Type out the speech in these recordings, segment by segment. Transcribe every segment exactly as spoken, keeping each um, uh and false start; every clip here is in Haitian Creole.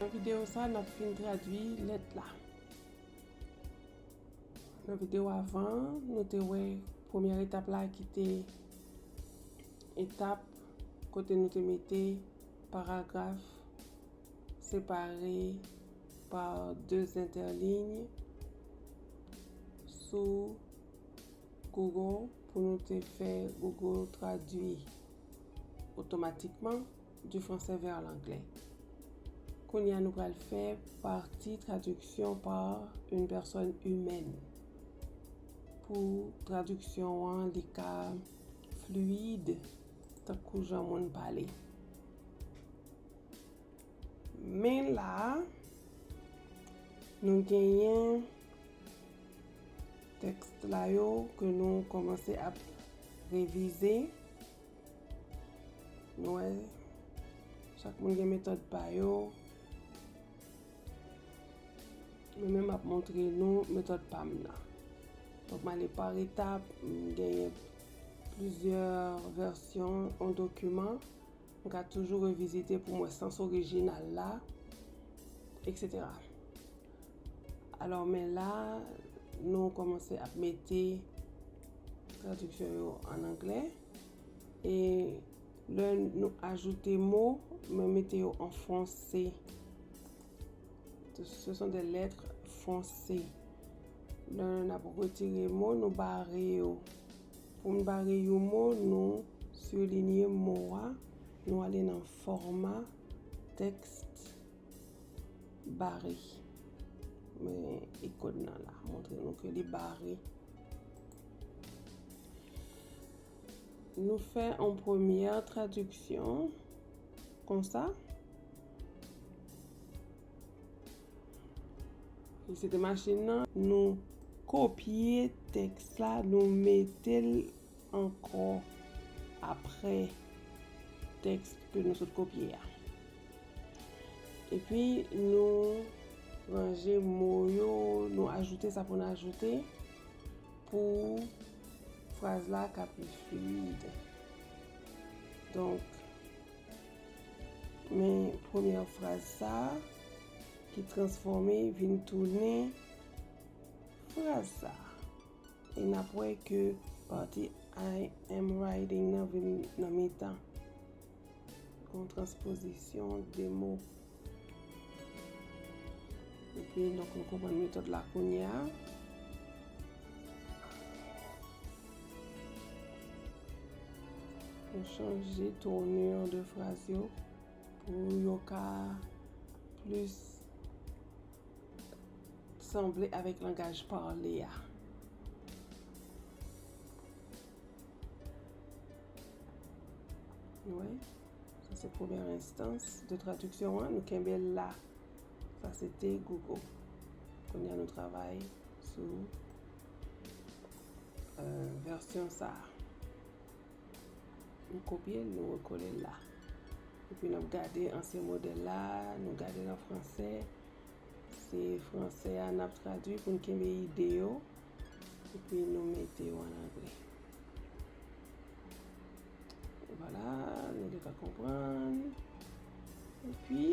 Nan videyo sa, n ap fin tradui lèt la. Nan videyo avan, nou te wè premyè etap la ki te etap kote nou te mete paragraf separe pa de entèliy sou Google pou nou te fè Google tradui otomatikman du français vers l'anglais. Kounye a nou pral fè pati traduction par une personne humaine. Pou tradiksyon an li ka fluide tankou jan moun pale. Men la, nou genyen tèks la yo ke nou kòmanse ap revize. Nou wè, chak moun gen metòd pa yo. Mwen menm m ap montre nou metòd pa m nan. Donk, m ale par etap, m genyen plizyè vèsyon yon dokiman. M ka toujou revizite pou m wè sans orijinal la, etsetera. Alò, men la, nou kòmanse ap mete tradiksyon yo an anglè. E lè nou ajoute mo, mwen mete yo an franse. Ce sont des lettres françaises. Lè n ap retire mo, nou bare yo. Pou n bare yon mo, nou silinye mo a, nou ale nan fòma tèks bare. Men ikòn nan la, montre nou ke li bare. Nou fè yon premyè tradiksyon konsa. Li se te machin nan. Nou kopye tèks la, nou mete l ankò apre tèks ke nou sot kopye a. Epi nou ranje mo yo, nou ajoute sa pou n ajoute pou fraz la ka pi fluide. Donk, men premyè fraz sa ki transfòme vin tounen fraz sa. E n ap wè ke pati I am writing nan vin nan mitan. Gon transpozisyon de mo. Epi, donk, nou konprann metòd la kounye a. Nou chanje tournure de fraz yo pou yo ka plis sanble avèk langaj pale a. Nou wè, sa se premyè enstans de tradiksyon an, nou kenbe l la. Sa se te Google. Kounye a nou travay sou euh, vèsyon sa a. Nou kopye l, nou rekole l la. Epi n ap gade ansyen modèl la, nou gade l an fransè. Se fransè a n ap tradui pou n kenbe ide yo. Epi nou mete yo an anglè. Vwala, nou te ka konprann. Epi,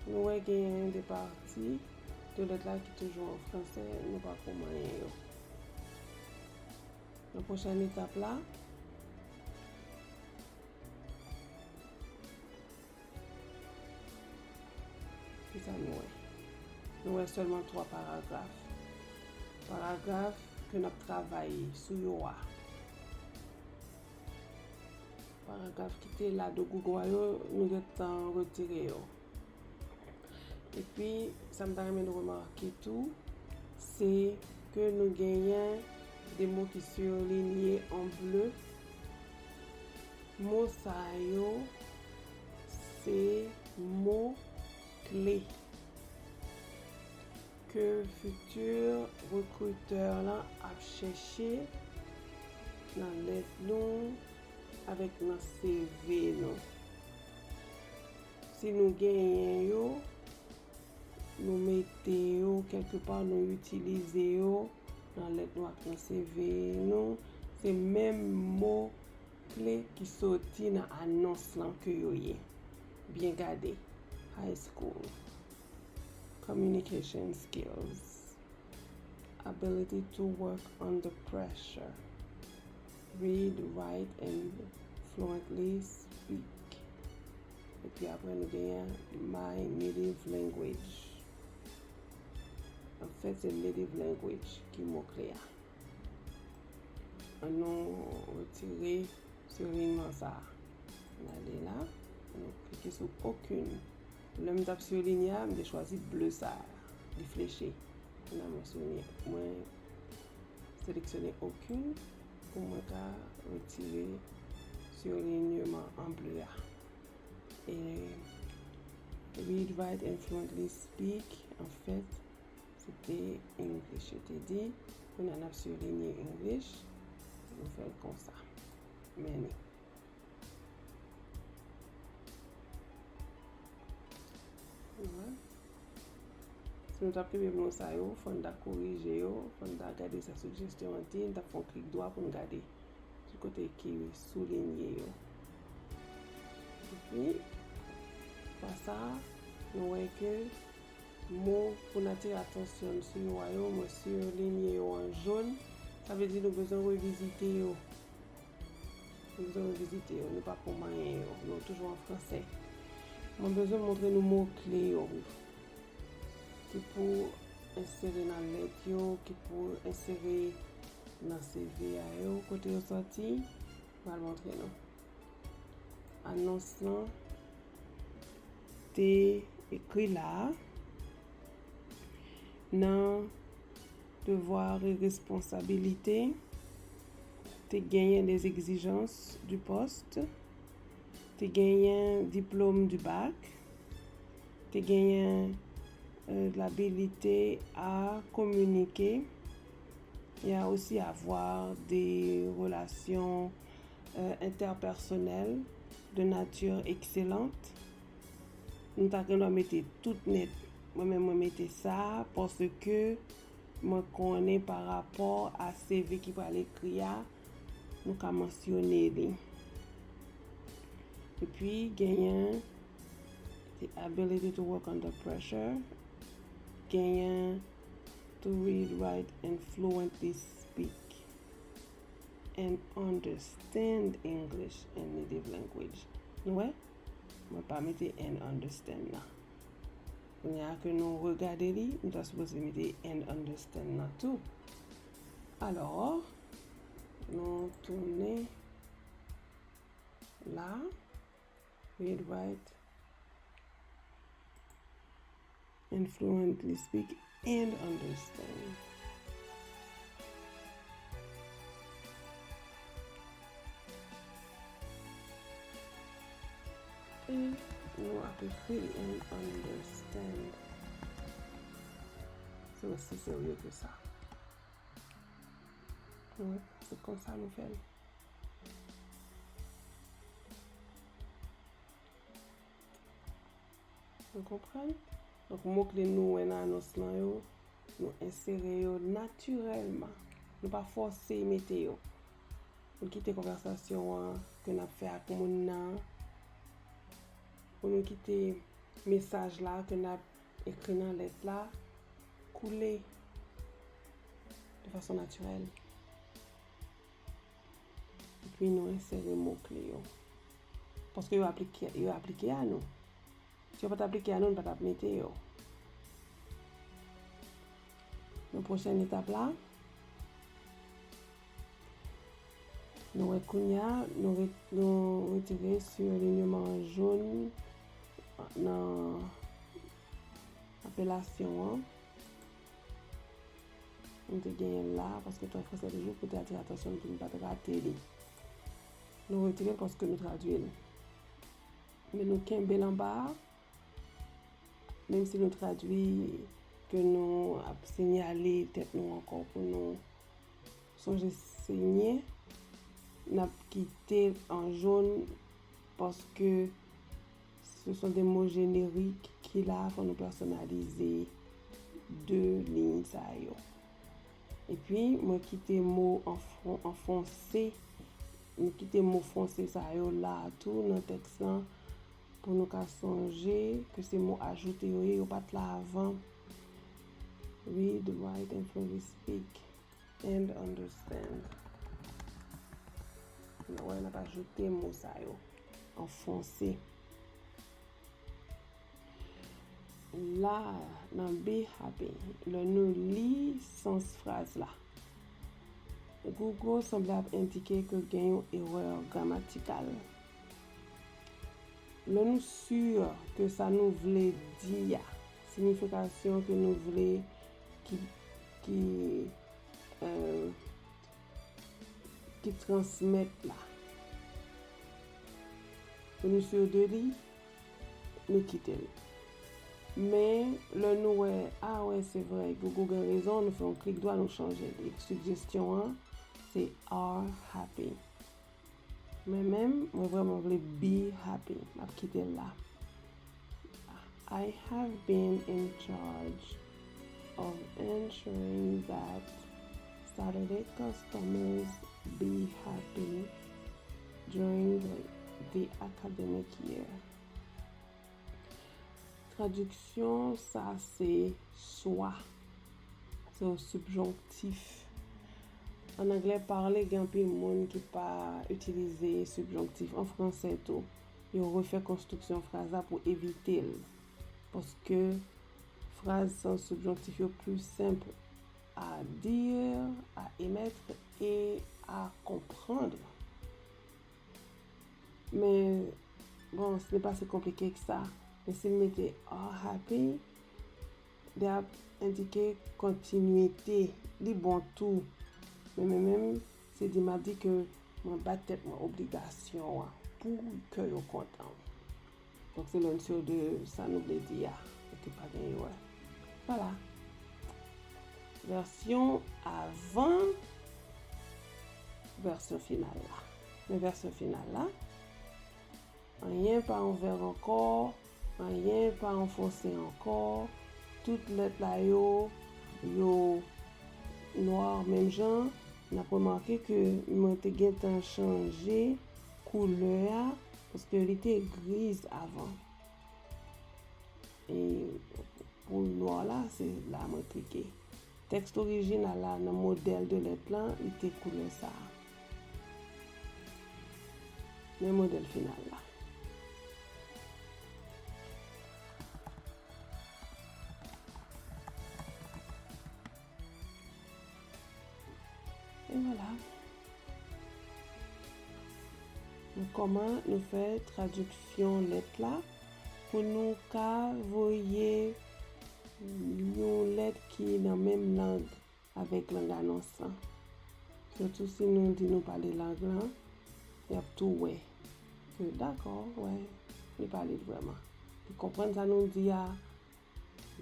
nou wè gen de pati de lèt la ki toujou an fransè, nou pa ko manyen yo. Nan pwochèn etap la, kisa nou wè? Nou wè sèlman twa paragraf. Paragraf ke n ap travay sou yo a. Paragraf ki te la de Google a yo, nou gentan retire yo. Epi, sa m ta renmen nou remake tou, se ke nou genyen de mo ki silinye an ble. Mo sa yo, se mo kle ke fitir rekritè lan ap chèche nan lèt nou avèk nan C V nou. Si nou genyen yo, nou mete yo kèlkepa, nou itilize yo nan lèt nou ak nan C V nou. Se menm mo kle ki soti nan anons lan ke yo ye. Byen gade. high school. Communication skills. Ability to work under pressure. Read, write, and fluently speak. Epi apre nou genyen my native language. Anfèt, se native language ki mo kle a. An nou retire soulinyman sa a. N ale la, nou klike sou okenn. Lè m t ap soulinye a, m te chwazi ble sa a, li fleche. Kounye a mwen soulinye, mwen seleksyone okenn pou mwen ka retire soulinyman an ble a. E read, write, and fluently speak, anfèt, se te English, yo te di. Kounye a n ap soulinye English, nou fè l konsa. Many. Wè. Si nou t ap kenbe mo sa yo, fò n ta korije yo, fò n ta gade sa sijesyon an di, n t ap fè yon klik dwa pou n gade ki kote ki soulinye yo. Epi, fwa sa, nou wè ke mo pou n atire atansyon sou yo a yo, mwen soulinye yo an jòn. Sa vle di nou bezwen revizite yo. Nou bezwen revizite yo, nou pa pou manyen yo, yo toujou an fransè. Mwen bezwen montre nou mo kle yo ki pou ensere nan lèt yo, ki pou ensere nan C V a yo, kote yo sòti, m pral montre nou. Anons lan te ekri la a. Nan devoir et responsabilité, te genyen les exigences du poste, te genyen diplôme du bac, te genyen euh, l'habilité à communiquer et à aussi avoir des relations euh, interpersonnelles de nature excellente. Nou ta gen dwa mete tout nèt. Mwen menm, mwen mete sa paske mwen konnen pa rapò a C V ki pral ekri a, nou ka mansyone li. Epi, genyen the ability to work under pressure, genyen to read, write, and fluently speak and understand English and native language. Nou wè? Mwen pa mete and understand nan. Kounye a ke nou regade li, nou ta sipoze mete and understand nan tou. Alò, nou tounen la. Read, write, and fluently speak and understand. E nou ap ekri and understand. Se osi serye ke sa. Wi, se konsa nou fè l. Ou konprann? Donk, mo kle nou wè nan anons lan yo, nou ensere yo natirèlman. Nou pa fòse mete yo. Nou kite konvèsasyon an ke n ap fè ak moun nan, pou nou kite mesaj la ke n ap ekri nan lèt la koule de fason natirèl. Epi nou ensere mo kle yo. Paske yo aplike, yo aplike a nou. Si yo pa t aplike a nou, nou pa t ap mete yo. Nan pwochèn etap la, nou wè kounye a, nou re-, nou retire soulinyman jòn nan apelasyon an. Nou te genyen l la, paske tan fransè toujou pou te atire atansyon nou pou nou pa t rate li. Nou retire l paske nou tradui l. Men nou kenbe l anba a, menm si nou tradui, ke nou ap sinyale tèt nou ankò pou nou sonje senyen, n ap kite l an jòn paske ce sont des mots génériques ki la, fò nou pèsonalize de liy sa yo. Epi, mwen kite mo an fon-, an fonse, mwen kite mo fonse sa yo la tou nan tèks lan, Pou nou ka sonje ke se mo ajoute yo ye, yo pa t la avan. Read, write, and fluently speak and understand. Nou wè, n ap ajoute mo sa yo an franse. La, nan Be Happy, lè nou li sans fraz la, Google sanble ap endike ke gen yon erè gramatikal. Lè nou si ke sa nou vle di a, siyifikasyon ke nou vle ki, ki, euh, ki transmèt la, lè nou si de li, nou kite l. Men, lè nou wè, a wè, se vre, Google gen rezon, nou fè yon klik dwa, nou chanje li. Sijesyon an, se are happy. Mwen menm, mwen vrèman vle be happy. M ap kite l la. I have been in charge of ensuring that Saturday customers be happy during the, the academic year. Tradiksyon sa se swa. Se yon sibjonktif. An anglè, pale gen anpil moun ki pa itilize sibjonktif. An franse tou, yo refè konstriksyon fraz la pou evite l. Paske fraz san sibjonktif yo pli senp à dire, à émettre et à comprendre. Men, bon, ce n'est pas si compliqué que ça. Men si m mete are happy, li ap endike kontinwite. Li bon tou. Men mwen menm, se di m ap di ke mwen bat tèt mwen obligasyon an pou ke yo kontan. Donk, se lè n si de sa nou vle di a. Oke, pa gen erè. Vwala. Vèsyon avan vèsyon final la. Men vèsyon final la, anyen pa yon vèb ankò, anyen pa yon franse ankò. Tout lèt la yo, yo nwa menm jan. N ap remake ke mwen te gentan chanje koulè a, paske li te griz avan. E pou nwa la, se la mwen klike. Tèks orijinal la nan modèl de lèt lan, li te koulè sa a. Men modèl final la. E vwala. Donk, kòman nou fè tradiksyon lèt la pou nou ka voye yon lèt ki nan menm lang avèk lang anons lan. Sitou si nou di nou pale lang lan, y ap tou wè ke, dakò, wè, li pale l vrèman. Li konprann sa nou di a,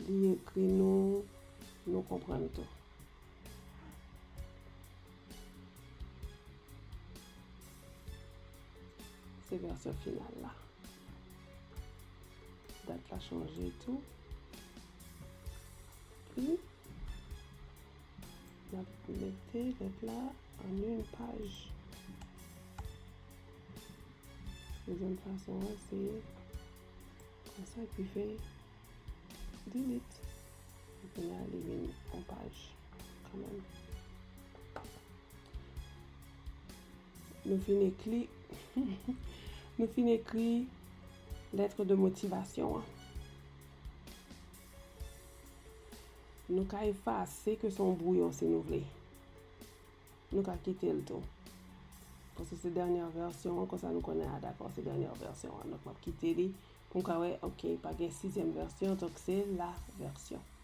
li ekri nou, nou konprann tou. Se vèsyon final la. Dat la chanje tou. Epi, n ap mete lèt la an une page. Dezyèm fason an, se konsa, epi fè delete. Epi la, li vin yon paj kanmenm. Nou fin ekri, nou fin ekri lettre de motivation an. Nou ka efase ke se yon bwouyon si nou vle. Nou ka kite l tou. Paske se dènyè vèsyon an, konsa nou konnen, a, dakò, se dènyè vèsyon an. Donk, m ap kite li pou m ka wè, oke, pa gen sizyèm vèsyon, donk se la vèsyon.